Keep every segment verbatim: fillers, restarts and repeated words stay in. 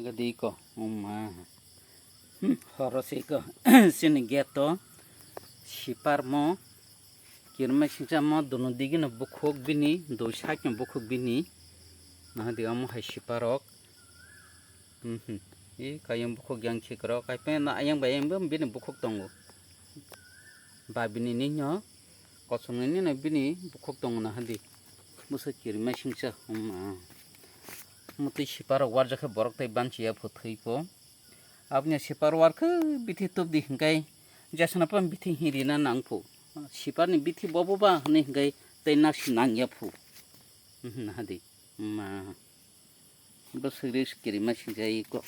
Gadi ko, uma. Hmm, horo se ko. Sini gate to. Sipar mo. Kirma singsa mo, dono digi no bukhuk bini, do side no bukhuk bini. Nah, di amo hai siparok. Hmm, hmm. I kayang bukhuk yang khikrok. Kai pe na ayang bayang bini bukhuk tongo. Ba bini ni no. Kosong ni no bini bukhuk tongo na hadi. Musa kirma singsa. Uma. Mutwi siparok warjakhe borok tei banchiya phu thwi pho. Aboni sipar warkhe bithi tubdi hinkai jasana pam bithi hirina nangphu. Siparni bithi bobo ba hwnwi hinkai tei naksi nangya phu. Hadi. Ma. Bo sugri kirima sinjai ko.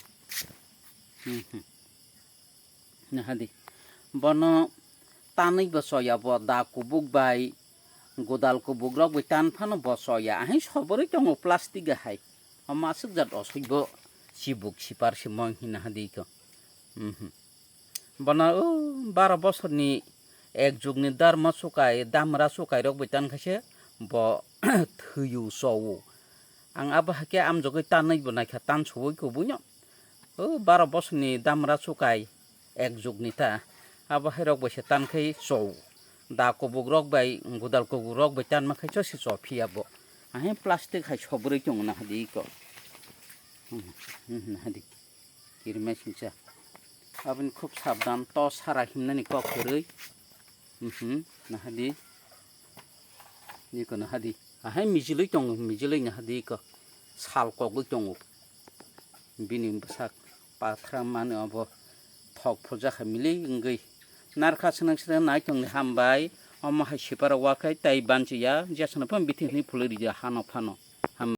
Nahadi. Bono tanwi bo choya bo da kubuk bai, godal kubuk rok bai tan phano bo choya. Ahai soborwi tongo plastic hai. Omo aswk jat osoi bo chibuk sipar se mong hina hadi ko. Bono o baro bosorni ek jugni dharma chukai, damra chukai rok bai tan khaise bo thwiyo chowo. Ang abo hakhe amjogwi tanwi bo naikha tan suwi kubuino. O baro bosorni damra chukai ek jugni ta. Abo hai rok bai se tan khai chowo. Da kubuk rok bai, godal kubuk rok bai tan ma khai chosi cho phiya bo. Ahe plastic hai sobrwi tongo na hadi ko. Hadi. Kirima singsa. Aboni khub sabdan to sara himnani kok kwrwi. Nahadi. Niko nahadi. Ahai mijilwi tongo, mijilwi nahadi ko. Sal kogwi tongo. Bini bwsak pathra mani obo thok phurjakha mili wngwi. Narkha swnang swnang nai tongdi hambai. Omo hai sipara wakhai tai banchiya. Jesano phano bithi hwnwi phulwi rija hano phano.